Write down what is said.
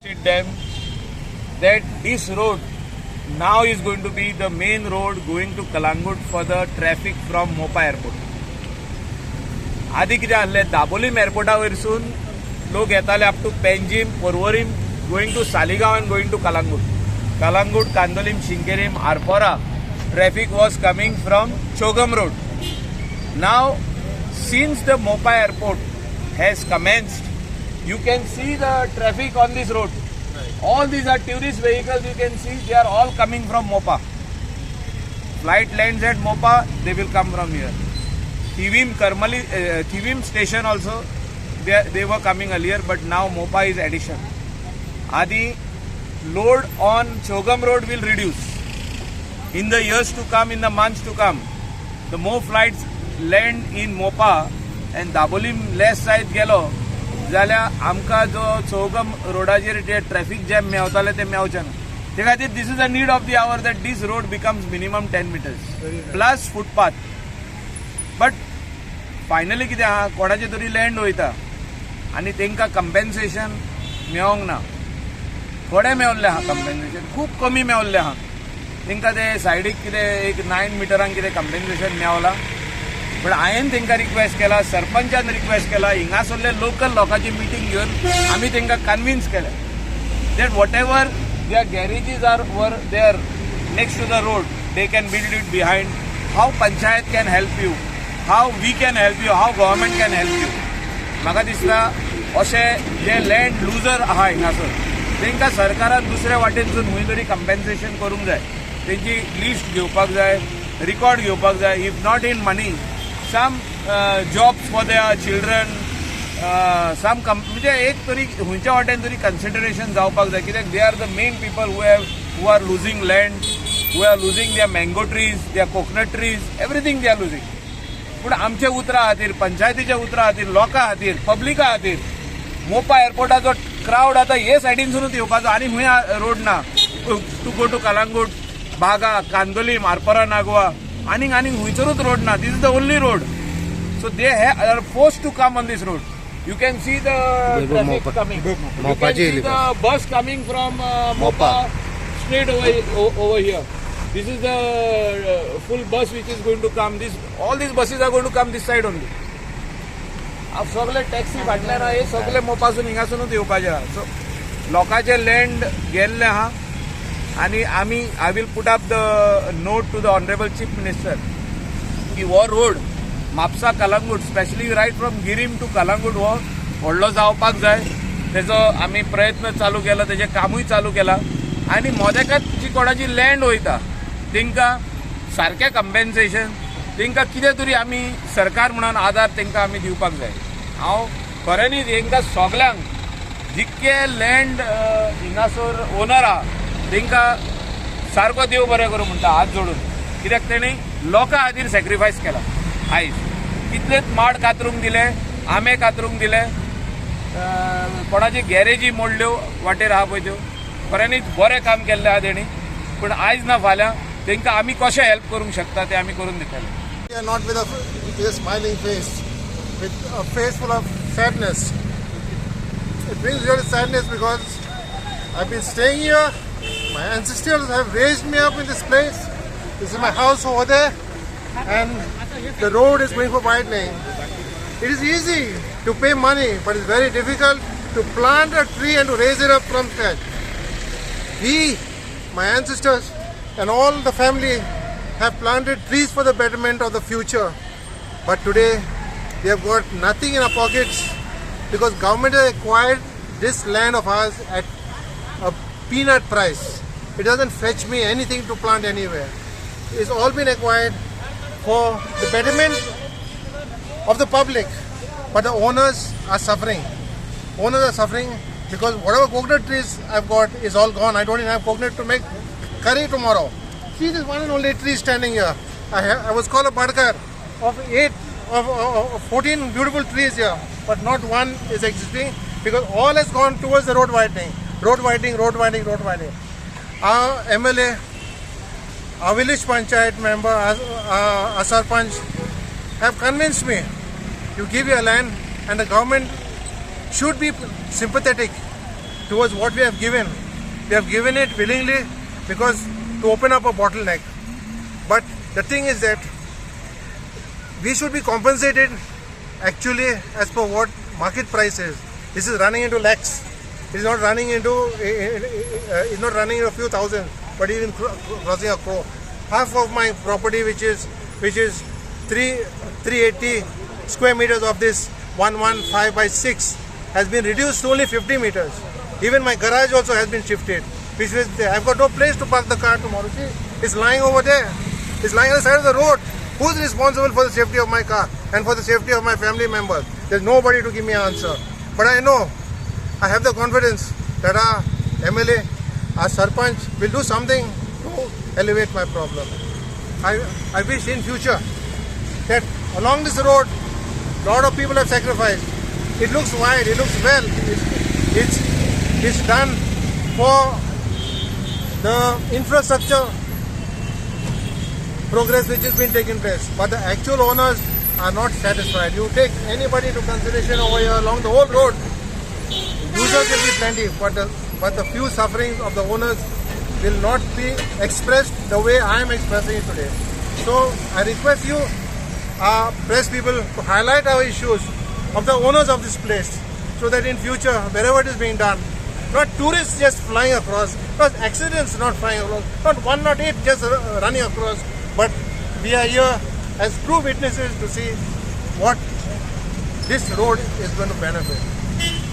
Them that this road now is going to be the main road going to Calangute for the traffic from Mopa airport. आदी कितें आहलें, दाबोलीम एअरपोर्टा वयरसून लोक येताले up to Panjim, Porvorim, going to Saligao and going to Calangute. Calangute, Candolim, Sinquerim, Arpora traffic was coming from Chogm road. Now since the Mopa airport has commenced, you can see the traffic on this road. All these are tourist vehicles, you can see they are all coming from Mopa. Flight lands at Mopa, they will come from here. Thivim, Karmali, Thivim station also, they were coming earlier, but now Mopa is addition. Adi load on Chogm road will reduce. In the years to come, in the months to come, the more flights land in Mopa and Dabolim less side गेलो जाल्यार आमकां जो चौगम रोडाचेर जे traffic jam मेवताले ते मेवचे ना. ते खातीर this is a need of the hour that this road becomes minimum 10 meters plus footpath. But finally कितें आहा, कोणाचें तरी लँड वयता आनी तांकां कंपेन्सेशन मेवोंक ना. थोडें मेवल्लें आहा कंपेन्सेशन, खूब कमी मेवल्लें आहा तांकां. ते सायडीक कितें एक 9 मिटरांक कितें कंपेन्सेशन मेवलां. पूण हांवें तांकां रिक्वेस्ट केला, सरपंचान रिक्वेस्ट केला, हिंगासरले लोकल लोकांची मिटींग घेवन आमी तांकां कन्विन्स केलें that whatever their garages are were there next to the road, they can build it behind. How panchayat can help you, how we can help you, how government can help you. म्हाका दिसता अशे जे land loser आहा हिंगासर, तांकां सरकारान दुसऱ्या वाटेनसून खंय तरी compensation करूंक जाय. तेंची लिस्ट घेवपाक जाय, रिकॉर्ड घेवपाक जाय. If not in money, some jobs for their children, some म्हणजे एक तरी खंयच्या वाटेन तरी कन्सिडरेशन जावपाक जाय, कित्याक they are the main people who are losing land, who are losing their mango trees, their coconut trees, everything they are losing. पूण आमच्या उतरा खातीर, पंचायतीच्या उतरा खातीर, लोकां खातीर, पब्लिका खातीर, मोपा एअरपोर्टाचो क्रावड आतां हे सायडीनसूनच येवपाचो आनी खंय रोड ना to go to Calangute, Baga, Candolim, Arpora, Nagua, आनीक आनीक खंयसरूच रोड ना. This is the only road, so they are forced to come on this road. You can see the traffic coming. You can मोपाची see the bus coming from Mopa straight over here. This is the full bus which is going to come. This all these buses are going to come this side only. सगळे taxi फाटल्यान आहा, हे सगळे मोपासून हिंगासूनच येवपाचे आहा. So लोकांचे land गेल्ले आहा आनी आमी, I will put up the note to the honourable Chief Minister की हो road Mapusa Calangute, specially right from Guirim to Calangute, हो व्हडलो जावपाक जाय. तेजो आमी प्रयत्न चालू केला, तेजें कामूय चालू केलां आनी मोदेकात जी कोणाची लँड वयता तांकां सारकें कंपेन्सेशन, तांकां कितें तरी आमी सरकार म्हणून आदार तांकां आमी दिवपाक जाय. हांव खऱ्यांनीच हांकां सगल्यांक, जितके लँड हिंगासर ओनर आहा, तांकां सारको देव बरें करूं म्हणटा हात जोडून, कित्याक तेणी लोकां खातीर सॅक्रिफायस केला. आयज कितलेच माड कातरूंक दिले, आंबे कातरूंक दिले, कोणाची गॅरेजी मोडल्यो वाटेर आहा पळय त्यो. खऱ्यांनीच बरें काम केल्लें आहा तेणी, पूण आयज ना फाल्यां तांकां आमी कशें हेल्प करूंक शकता तें आमी करून दितले. We are not with a smiling face, with a face full of sadness. It brings real sadness because I've been staying here. My ancestors have raised me up in this place. This is my house over there, and the road is going for widening. It is easy to pay money, but it's very difficult to plant a tree and to raise it up from scratch. We, my ancestors, and all the family have planted trees for the betterment of the future. But today, we have got nothing in our pockets because government has acquired this land of ours at a peanut price. It doesn't fetch me anything to plant anywhere. It's all been acquired for the betterment of the public, but the owners are suffering. Owners are suffering because whatever coconut trees I've got is all gone. I don't even have coconut to make curry tomorrow. See this one and only tree standing here. I was called a badkar of eight of 14 beautiful trees here, but not one is existing because all has gone towards the road widening, road widening, road widening, road widening. Our MLA, our village panchayat member, our sarpanch have convinced me you give your land and the government should be sympathetic. towards what we have given. We have given it willingly because to open up a bottleneck. But the thing is that we should be compensated actually as per what market price is. This is running into lakhs. It is not running into it's not running into a few thousand, but even crossing a crore. Half of my property, which is 380 square meters of this 115 by 6, has been reduced to only 50 meters. Even my garage also has been shifted, which means I've got no place to park the car tomorrow. See, it's lying over there. It's lying on the side of the road. Who's responsible for the safety of my car and for the safety of my family members? There's nobody to give me an answer. But I know, I have the confidence that our MLA, our Sarpanch will do something to elevate my problem. I wish in future that along this road, a lot of people have sacrificed. It looks wide, it looks well. It's done for the infrastructure progress which has been taking place, but the actual owners are not satisfied. You take anybody to consideration over here along the whole road, users will be plenty, but the few sufferings of the owners will not be expressed the way I am expressing it today. So I request you, press people, to highlight our issues of the owners of this place, so that in future, wherever it is being done, not tourists just flying across, not accidents not flying across, not 108 just running across, but we are here as true witnesses to see what this road is going to benefit.